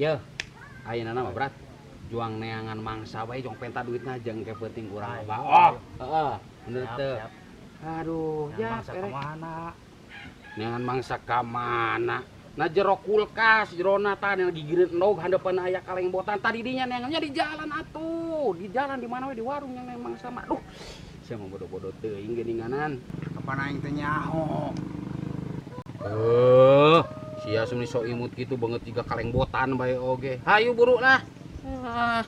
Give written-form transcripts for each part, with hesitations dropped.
Yeuh, ayeuna mah berat. Juang neangan mangsa bae jong penta duitna jeung ke penting kurang loba. Oh, heeh, bener teu. Aduh, ya mangsa ka mana? Neangan mangsa ka mana? Na jero kulkas, jerona tah yang gigireun endog handapeun aya kaleng botan. Tadi dinya neangannya di jalan atuh. Di jalan di mana we di warung yang neang mangsa mah. Aduh, sia mah bodoh-bodoh teuing geuninganan. Kapan aing teh nyaho? Sia suni sok imut kitu banget jiga kaleng botan bae oge. Hayu buru lah. Ah,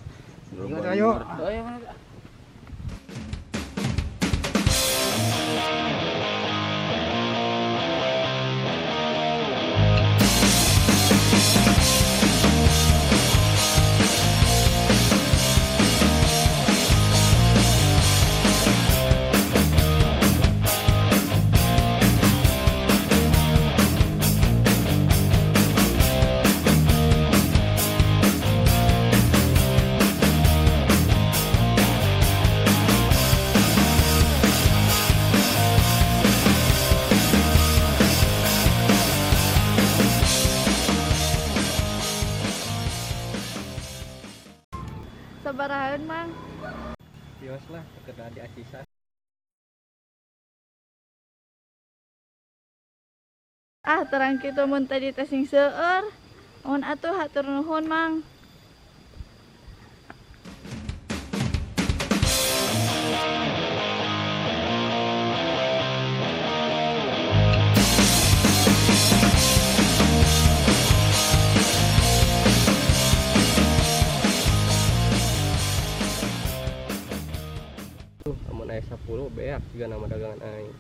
ayo. Ayo. Sabarahan mang. Bios lah sekedar di Asisa. Ah terang kitu mun tadi teh sing seueur. Mun atuh hatur nuhun mang. Amun aya 10 beak juga nama dagangan aing.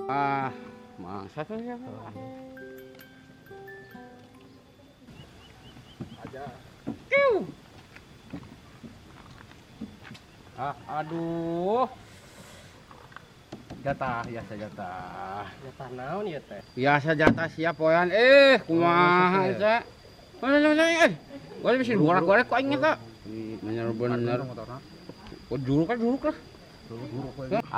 Ah, mangsa siapa? Aja. Kiu. Ah, aduh. Jatah, biasa jatah. Jatah naon ieu teh? Biasa jatah siap poean. Kumaha eta? Gua bisa gorek-gorek kok aing eta. Bener-bener. Oh, juruk kan juruk lah.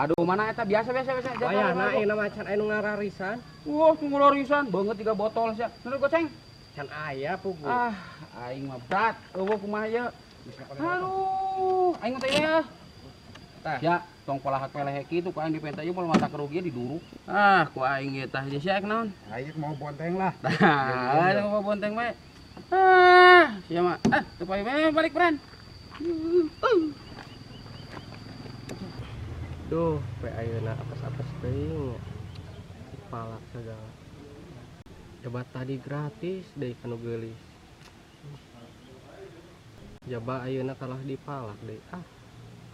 Aduh, mana eta biasa. Wayahna ayeuna mah can aya nu ngararisan. Wah, ngararisan banget 3 botol sia. Bener goceng. Can aya pugu. Ah, aing mah berat. Eueuh kumaha ieu? Aduh, aing teh ya. Tah. Ya, tong pola hak peleh kitu ku aing dipenta ieu moal mata kerugian diduruk. Ah, ku aing ieu tah sia ek naon? Aing mau bonteng lah. Tah, mau bonteng bae. Ah, sia mah. Ah, teu pae balik pran. Duh, pe ayeuna apes-apes teuing palak segala. Coba tadi gratis deui kanu geulis. Jaba ayeuna kalah dipalak deui. Ah,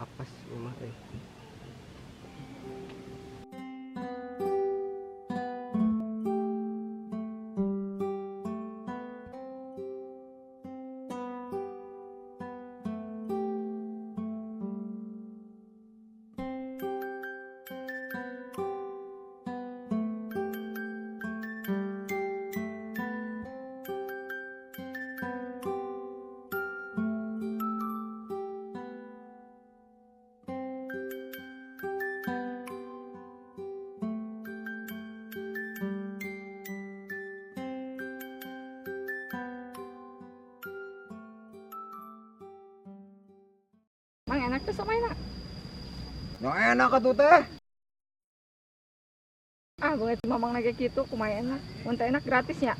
apes ieu mah euy. Mang enak tuh sama enak. No enak atuh teh. Ah, gue mamang lagi gitu kumaha enak. Mun teh enak gratis ya.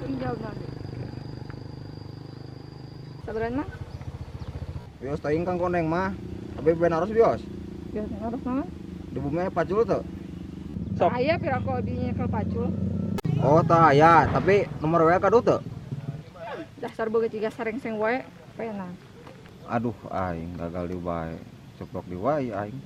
Sing jawab nanti. Sabaran mah? Bios teuing kang koneng mah. Abi ben harus bios. Bios harus mah. Di bumi pacul tuh. Sok. Aya pira ku abi nyekel pacul. Oh, tah aya, tapi nomor WA kadu teu. Dasar boga jiga sarengseng wae. Pena. Aduh, aing gagal di wae. Ceplok di wae aing.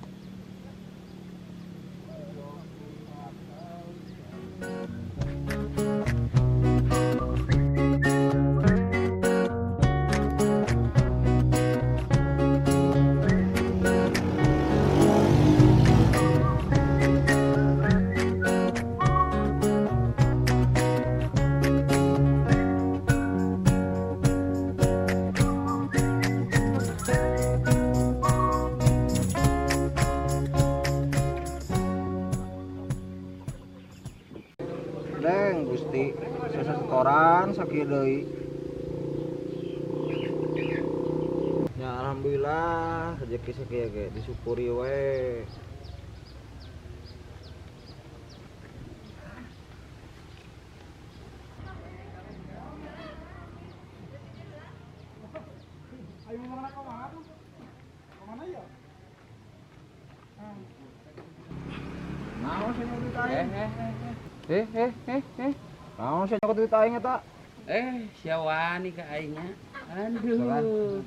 Deng Gusti, sesa setoran sakieu deui. Ya alhamdulillah rezeki sakieu ge disyukuri we. Naon sih nyokot duit aing? Naon sih nyokot duit aing eta? Sia wani ka aingnya. Aduh.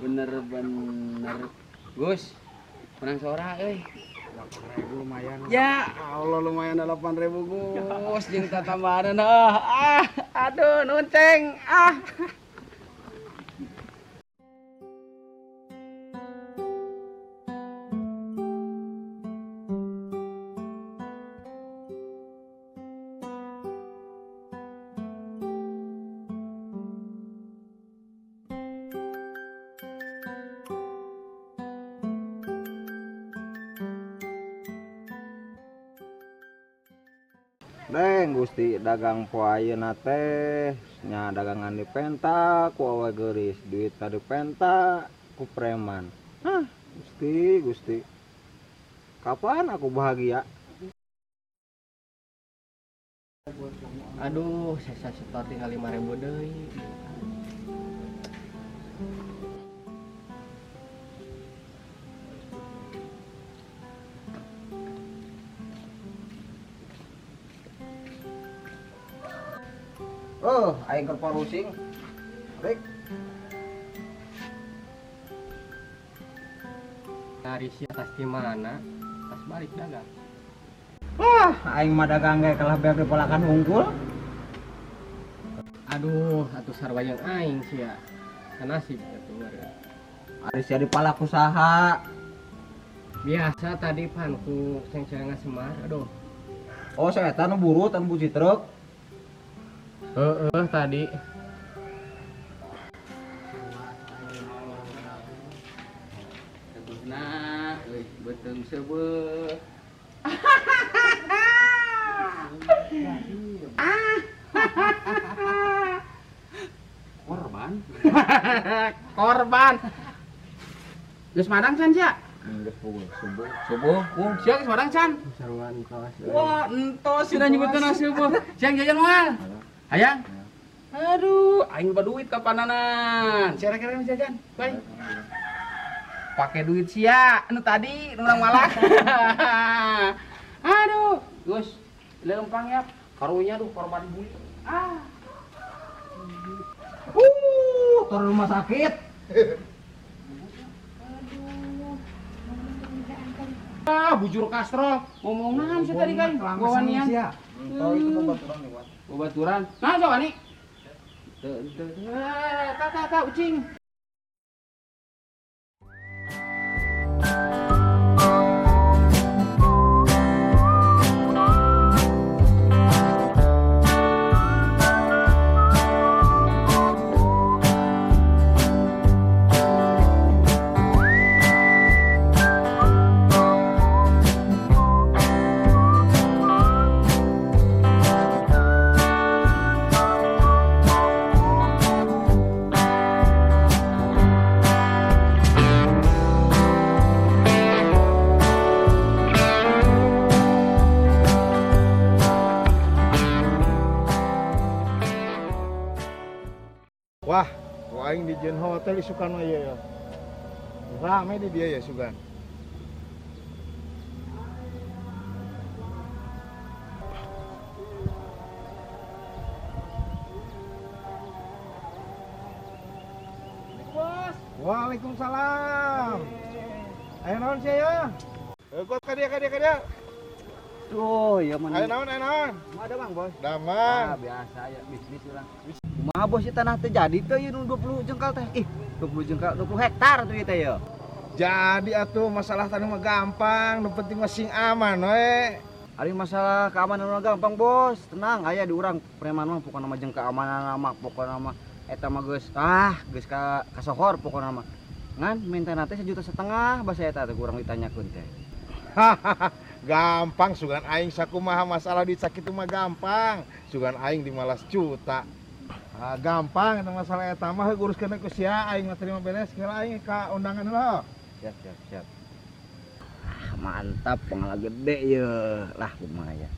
Bener-bener. Gus, menang sora euy. 8.000 lumayan. Ya Allah lumayan 8.000 Gus, jeung tatambahan ah. Aduh, nuhun ceng. Ah. Deng Gusti dagang poe ayeuna teh nya dagangan dipenta ku awe geuris, duit dipenta ku preman. Hah, Gusti, Gusti. Kapan aku bahagia? Aduh, sesa setor tinggal 5.000 deui. Oh, aing keur parusing. Rek. Dari si atas di mana? Tas balik dagang. Wah, aing mah dagang ge kalah beak dipalakan unggul. Aduh, atuh sarua jeung aing sia. Nasib atuh meureun. Ari sia dipalak ku saha? Biasa tadi pan ku ceng-cengan Semar, aduh. Oh, saya nu burut anu buci truk. Heeh, tadi. Nah, euy, beuteung seubeuh. Korban. Korban. Geus madang can sia? Geus subuh. Subuh. Sia geus madang can? Sarua entos. Wah, entos sia nyebutkeun subuh. Siang jajan moal. Hayang. Aduh, aing loba duit kapananan. Sia rek jajan. Bae. Pakai duit sia anu tadi nu urang malak. Aduh, Gus, leumpang ya. Karunya duh korban buli. Ah. Turun rumah sakit. Aduh. Ah, bujur kastrol. Ngomong naon sih tadi kan? Gawanian. Tahu itu babaturan lewat. Babaturan. Nah, sok ani. Teu teu. Ta ta ta ucing. Wah, aing di Jen Hotel isukan mah ieu ya. Rame di dia ya sugan. Bos. Waalaikumsalam. Ayo naon sia ya? Kok ka dia ka dia ka dia. Tuh, ya mana? Ayo naon, ayo naon. Ada Bang, Bos. Damang. Ah, biasa ya bisnis urang. Kumaha bos ieu tanah teh jadi teh ieu nu 20 jengkal teh. Ih, 20 jengkal, 20 hektar tuh ieu teh ya. Jadi atuh masalah tanah mah gampang, nu penting mah sing aman we. Ari masalah keamanan mah gampang, Bos. Tenang, aya di urang preman mah pokona mah jeung keamanan mah pokona mah eta mah geus geus ka kasohor pokona mah. Ngan minta teh 1,5 juta basa eta teh kurang ditanyakeun teh. Hahaha. Gampang sugan aing sakumaha masalah duit sakitu mah gampang. Sugan aing 15 juta. Ah, gampang eta masalah eta mah uruskeun ku sia aing mah terima beres kira aing ka undangan heula. Siap siap siap. Ah, mantap pangala gede ye. Lah lumayan.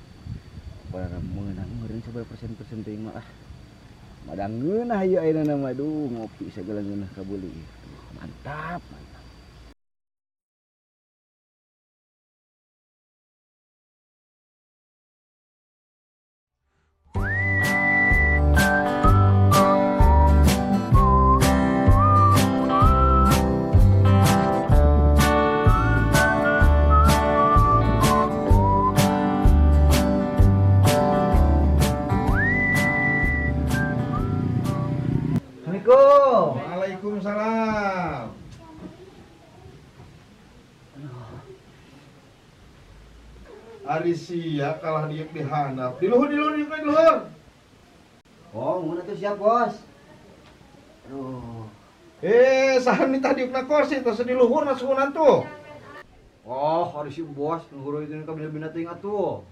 Barang meunang meureun sabar persen-persen teuing mah ah. Madang ngeunah ieu ayeuna mah aduh ngopi sagala ngeunah kabeuli. Mantap, mantap. Assalamualaikum. Waalaikumsalam. Ari sia kalah diuk di handap. Di luhur, di luhur, di luhur. Oh, mun atuh siap, Bos. Aduh. Saha nitah diukna kursi tos di luhur masukunan tuh. Oh, ari si Bos luhur itu ka bina-bina teuing atuh.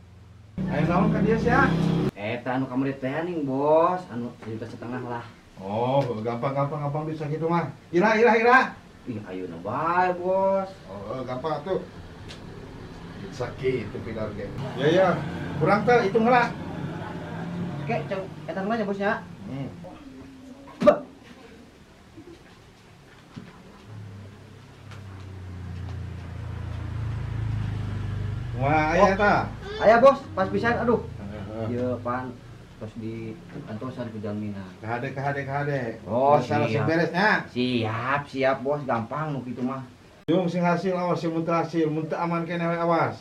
Aya naon ka dieu sia? Eta anu kamari teh ning, Bos, anu 1,5 juta lah. Oh, gampang-gampang gampang bisa gitu mah. Ira ira ira. Ih, ayeuna bae, Bos. Oh, gampang atuh. Sakit itu pilar ge. Ya ya, kurang teh hitung heula. Oke, ceng eta mah nya, Bos nya. Bah. Wah, aya eta. Aya, Bos, pas pisan aduh. Ieu pan terus di antosan ku jaminan. Kahade kahade kahade. Oh, salah sing siap. beresnya. Siap, siap Bos, gampang nu kitu mah. Yung sing hasil awas sing mun teu hasil, mun teu aman keneh we awas.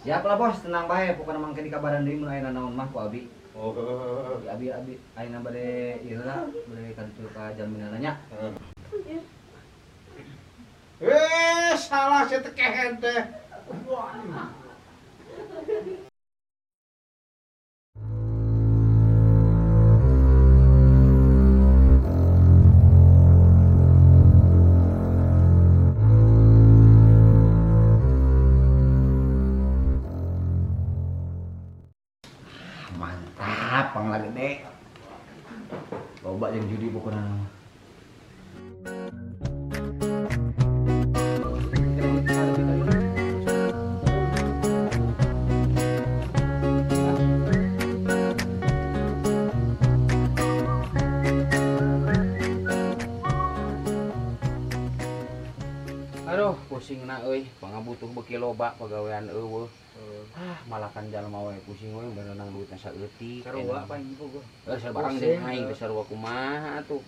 Siap lah Bos, tenang bae pokona mangke dikabaran deui mun aya naon mah ku abi. Oh, Di abi abi ayeuna bade ieu lah, bade ka ditu ka jaminanna nya. Salah sia teh kehen teh. Mantap, pangla gede. Loba jeung judi pokona mah. Aduh, pusing na euy, pangabutuh beuki loba pagawean eueuh. Ah, malakan jalma we pusing we beunang duitna saeutik. Sarua apa ibu gua. Sabarang jeung aing teh sarua kumaha atuh.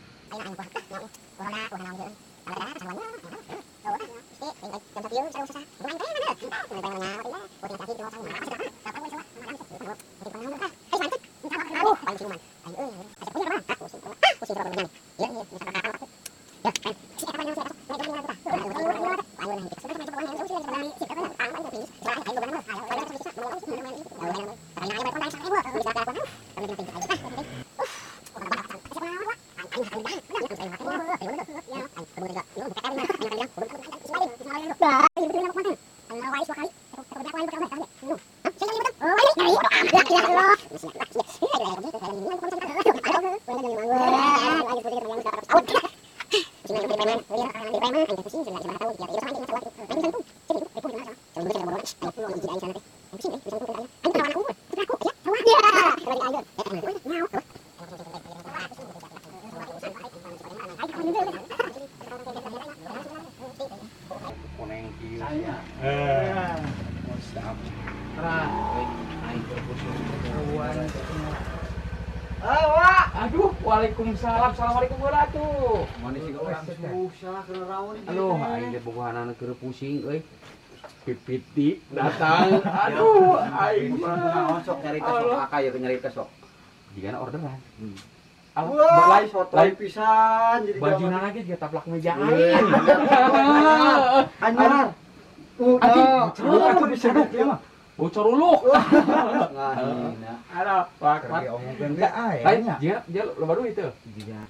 Koneng kieu. Saya. Siap. Ra, Aing keur pusing. Ah, Aduh, waalaikumsalam. Assalamualaikum warahmatullahi. Mana sih orang susah kena rawan. Aduh, aing teh bogohanana keur pusing euy. Pipiti datang. Aduh, aing mah. Sok nyarita sok akak ya nyarita sok. Jigana orderan. Wah, Lain sotoy pisan jadi bajuna lagi juga taplak meja aing. Anyar. Anjing, Udah, bisa ya mah. Bocor uluk. Ngahina. Aduh, pak, pak. Diomongkeun ge Lain, aya nya. dia dia loba duit tuh.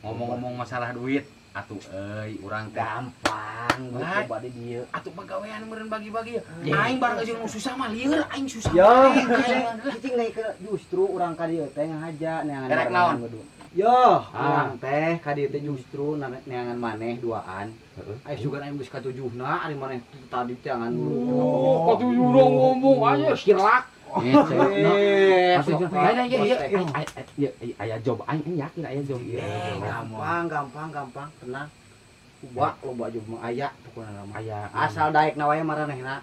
Ngomong-ngomong masalah duit. Atuh euy urang teh Gampang Lah. buka di dieu. Atuh pagawean meureun bagi-bagi ya. Aing bareng jeung nu susah mah lieur aing susah. Yo, Aing, aing. cicing naik ke justru urang ka dieu teh ngahaja neangan Erek naon? berdua. Yo, urang teh ka dieu teh justru neangan maneh duaan. Aya sugan aing geus katujuhna ari maneh tadi teh angan Oh, katujuhna ngomong aja silak. Eh, Aya job aing yakin aya job ieu. Gampang, gampang, gampang, tenang. Loba, loba job mah aya pokona mah. Aya Asal daek na wae maranehna.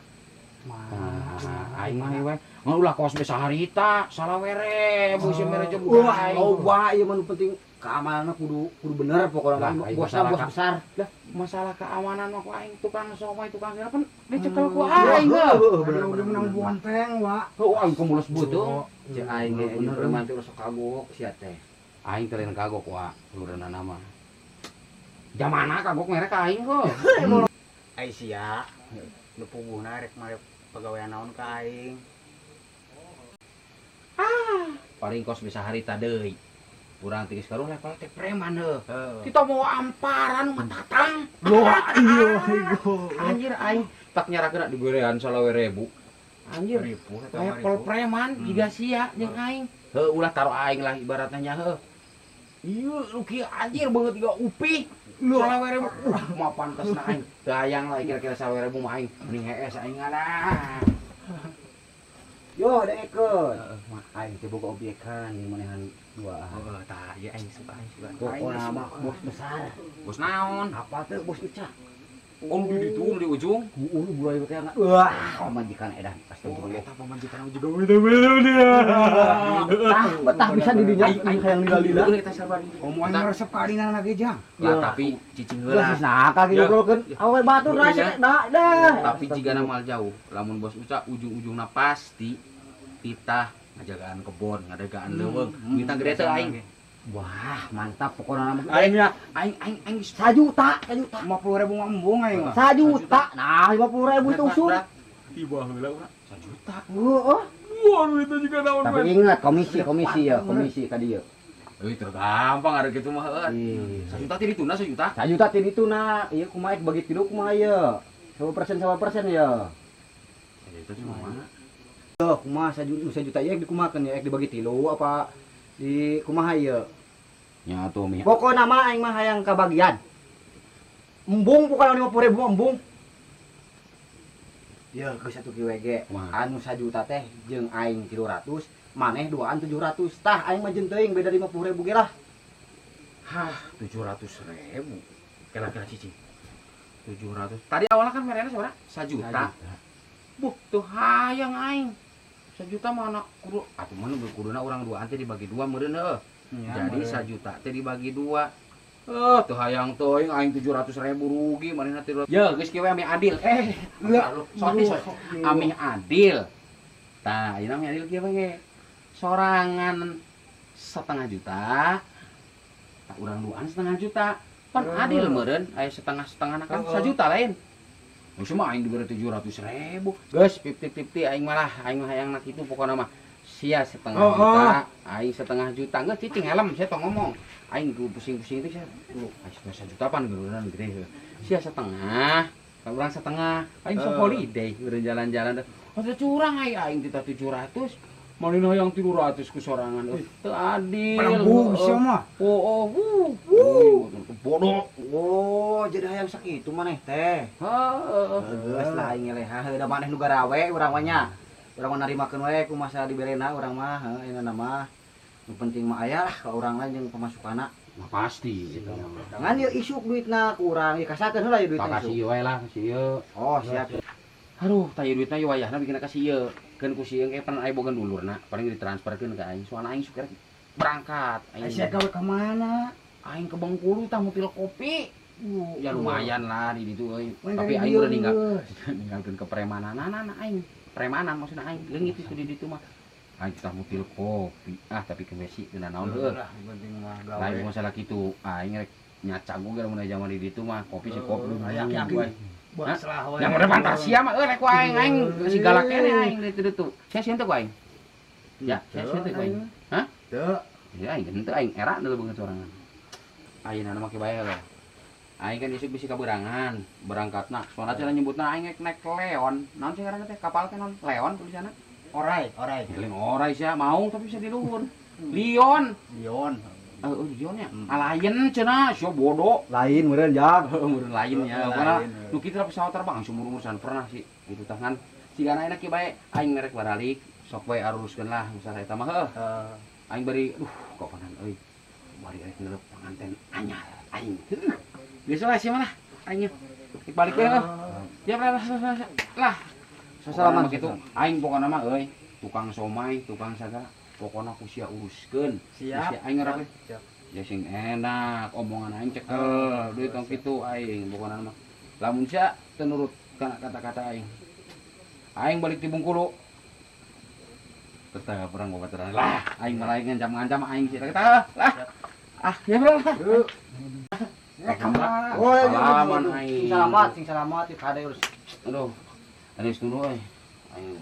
Nah, aing mah we. Ngan ulah kos bisa harita, salah were, bu si mere job. Wah, loba ieu mah nu penting keamananna kudu kudu bener pokona Lah, mah. aing Bosna masalah bos besar. Lah, masalah keamanan mah ku aing tukang somai tukang sira pan dicekel ku aing heuh. Heuh, bener Aduh, bener. menang bonteng, Wak. Heuh aing kemules beuteung. Cek aing ge Bener, preman teh sok kagok sia teh. Aing teh lain kagok wa, lureunana mah. Jamana kagok mere ka aing kok. Ai sia nu puguhna rek mare pagawean naon ka aing. Paling kos bisa harita deui. Urang teh geus karuh level teh preman heuh. Kita mau amparan mah tatang. Loh, iya, iya. Anjir aing tak nyarakeun diberean 25.000. Anjir, Ribu eta mah level ribu. preman jiga sia jeung aing. Heuh ulah taruh aing lah ibaratnya nya heuh. Ieu lu kieu anjir beungeut tiga upih. 25.000. Mah pantasna aing. Teu hayang lah kira-kira 25.000 mah aing. Mending hees aing ngalah. Yo, dengekeun. Mah aing teh boga objekan di manehan dua. Oh, tah ieu aing suka aing suka. Pokona mah bos besar. Bos naon? Apa teh bos Ica? Oh di ditu di ujung. Heeh, mulai teh nggak. Wah, pamajikan edan astagfirullah. Eta pamajikan juga Tah, betah bisa di dinya aing hayang lila-lila. Eta sarua di Komo aing resep ka adina ge jang. Lah tapi cicing heula. Geus nah ka ngobrolkeun awe batur rasa dah dah. Tapi jigana mal jauh, lamun bos Uca ujung-ujungna pasti titah ngajagaan kebon, ngajagaan leuweung, duitna gede teh aing. Wah, mantap pokoknya mah. Aing ya Aing aing aing geus Sajuta, sajuta. 50.000 mah embung aing mah. Sajuta. Nah, 50.000 itu usum. Tiba heula urang sajuta. Heeh. Wah, duitnya juga naon Tapi ingat komisi, komisi ya, komisi ka dieu. Euy, tergampang ada gitu mah heuh. Ih. Sajuta teh dituna sajuta. Sajuta teh dituna, ieu kumaha bagi tilu kumaha ieu? 10% 10% ya. Sajuta teh mana? Yo, kumaha sajuta sajuta ieu dikumahakeun ya, dibagi tilu apa di kumaha ieu? Nya atuh mi. Pokona mah aing mah hayang kabagian. Embung pokona 50.000 mah embung. Ya, geus satu kieu ge. Kumaha? Anu sajuta teh jeung aing 300, maneh duaan 700. Tah aing mah jeung teuing beda 50.000 ge lah. Hah, 700.000. Kira-kira cicing. 700. Tadi awalnya kan merena sabaraha? Sajuta. Buh, tuh hayang aing. Sajuta mana kudu atuh mana kuduna urang duaan teh dibagi dua meureun heuh. Jadi sajuta teh dibagi dua. Tuh hayang teuing aing 700.000 rugi manehna teh. Ya, geus kieu we ameh adil. Sorry, sorry. Ameh adil. Tah, ieu ameh adil kieu we ge. Sorangan setengah juta. Tah urang duaan setengah juta. Pan adil meureun aya setengah-setengahna kan sajuta lain. Geus mah aing dibere 700.000. Geus 50-50 aing malah aing mah hayangna kitu pokona mah. Sia setengah juta, aing setengah juta. Geus cicing helm saya tong ngomong. Aing kudu pusing-pusing itu sia. Aing setengah sajuta pan geureunana gede heuh. Sia setengah, urang setengah. Aing sok holiday meureun jalan-jalan teh. Oh teh curang aing aing tita 700. Manehna hayang 300 ku sorangan. Teu adil. Embung sia mah. Oh, oh, wuh. Bodoh. Oh, jadi hayang sakitu maneh teh. Heeh. Geus lah aing ngeleha heuh da maneh nu garawe urang mah nya. Urang mah narimakeun we ku masa diberena urang mah heuh ayeuna mah. Nu penting mah aya lah ka urang lain jeung pemasukanna. Mah pasti gitu. Ngan ieu isuk duitna ku urang ieu kasakeun heula ieu duitna Tak isuk. kasih we lah kasih ieu. Oh, siap. Aduh, tah ieu duitna ieu wayahna bikin kasih ieu. Keun ku sieun ge pan aya boga dulurna, paling ditransferkeun ka aing. Soalna aing sok berangkat. Aing Sia gawe ka mana? Aing ke Bengkulu tah mutil kopi. Ya lumayan lah di ditu euy. Main Tapi dari aing dieu udah ninggal geus. ninggalkeun kepremananana aing. Premanan maksudna aing leungit itu di ditu mah. Aing tah mutil kopi. Ah, tapi ke besi teu naon heuh. Lah, penting mah gawe. Lain masalah kitu, aing rek nyacang oge lamun aya zaman di ditu mah kopi si kopi. Aya aki-aki. Hah? Buat wae. Yang udah fantasia mah euy rek ku aing aing si galak keneh aing di ditu. Sia sieun teu ku aing. Ya, sia sieun teu ku aing. Hah? Teu. Ya aing henteu aing era deuleu beungeut sorangan. Ayeuna mah make bae heuh. Aing kan isuk bisi kaberangan berangkatna. Soalna cenah nyebutna aing naik Leon. Naon sih ngaranna teh? Kapal teh naon? Leon tulisanna. Orai, orai. Lain orai sia maung tapi bisa di luhur. Lion. Lion. Heeh, Lion nya. Alayen cenah sia bodoh. Lain meureun Jang. Heeh, meureun lain ya. Karena nu kitu pesawat terbang sumur-umuran pernah sih. Itu tangan. Sigana enak kieu bae aing merek baralik sok bae aruruskeun lah masalah eta mah heuh. Aing bari duh kapanan euy. Bari rek ngeleup panganten anyar aing. Heuh. Geus lah sia mah lah aing. Balik we heuh. Ya lah lah. Salaman kitu. Aing pokona mah euy, tukang somai, tukang sagala pokona ku sia uruskeun. Siap. Aing ngarep. Ya sing enak omongan aing cekel duit tong kitu aing pokona mah. Lamun sia teu nurut kana kata-kata aing. Aing balik di Bengkulu. Tetap perang babaturan lah. Aing malah ngancam-ngancam aing sih kita lah. Ah, ya bro. Oh, salaman aing. Sing selamat kade urus. Aduh. Anis dulu euy.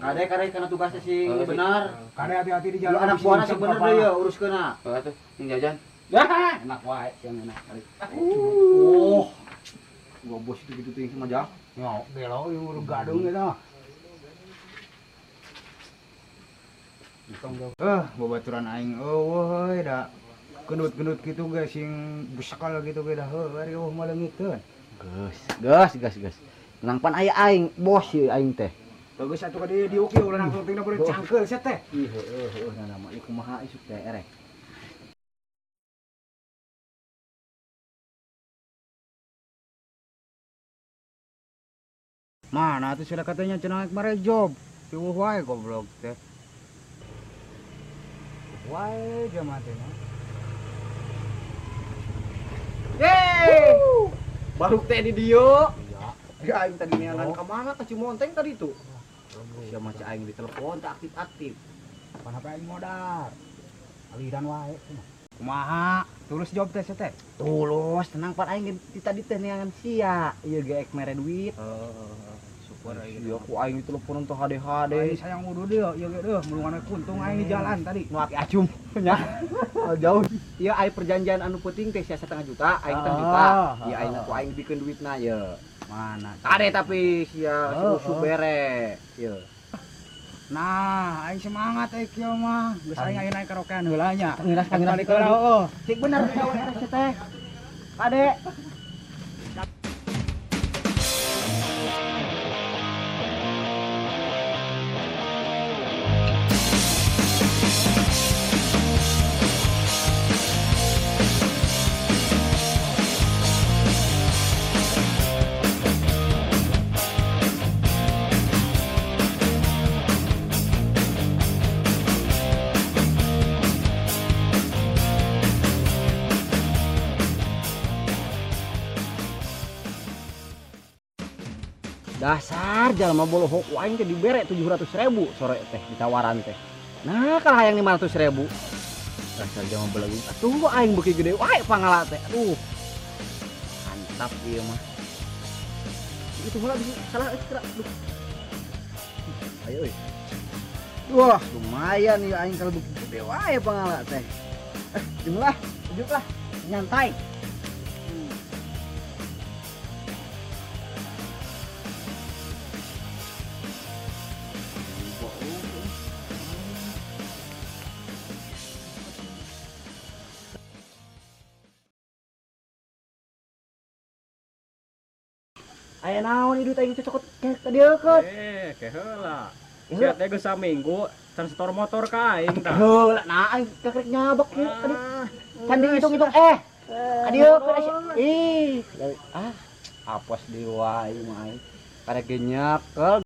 Kade kade kana tugasnya sing benar. Kade hati-hati di jalan. Anak buahna sing bener deui ya uruskeunna. Heeh tuh, sing jajan. Enak wae sing enak kali. Oh. Gua bos itu gitu teuing sama Jang. Yo, gelo ieu gadung eta. Babaturan aing eueuh euy da gendut-gendut kitu ge sing besekal kitu ge da heuh ari eueuh mah leungiteun. Geus, geus, geus. Tenang pan aya aing, bos ieu aing teh. Bagus atuh ka dieu diuk ieu ulah nangtung tingna beureun cangkeul sia teh. Ih heueuh heueuh na mah ieu kumaha isuk teh erek. Mana atuh sudah katanya cenah mare job. Eueuh wae goblok teh. Wae jamaah teh. Yeay! Baru teh di dieu. Ya aing tadi neangan ka mana ka Cimonteng tadi tuh. Sia mah aing ditelepon tak aktif-aktif. Pan HP aing modar. Aliran wae cenah. Kumaha? Tulus job teh teh? Tulus, tenang pan aing di tadi teh neangan sia. Ieu ge ek mere duit. Syukur aing. Sia ku aing diteleponan teh HD-HD. Aing sayang udah deh, ieu ge deuh mulungan kuntung aing di jalan tadi. Nu aki acum nya. Jauh. Ieu aing perjanjian anu penting teh sia 1,5 juta, aing 1 juta. Ieu aing ku aing dibikeun duitna ye. Mana? Kade tapi sia si usup bere. Ieu. Nah, aing semangat aing kieu mah. Geus aing ayeuna naik karaokean heula nya. Pangiras Balik heula heueuh. Cik bener sia teh. Kade. Dasar jalma bolohok aing teh dibere 700.000 sore teh ditawaran teh. Nah, kalah hayang 500.000. Dasar jalma belagu. Atuh aing beuki gede wae pangala teh. Aduh. Mantap ieu mah. Itu heula bisa salah ekstra. Duh. Ayo euy. Wah, lumayan ieu aing kalau beuki gede wae pangala teh. Jeung lah, tunjuk lah. Nyantai. Aya naon ieu duit aing cocokot ka dieu keut. Ke heula. Sia teh geus saminggu can setor motor ka aing tah. Heula nah aing kakrek nyabak ieu tadi. Can dihitung-hitung ka dieu keut sia. Ih, ah apos deui wae mah aing. Karek ge nyekel.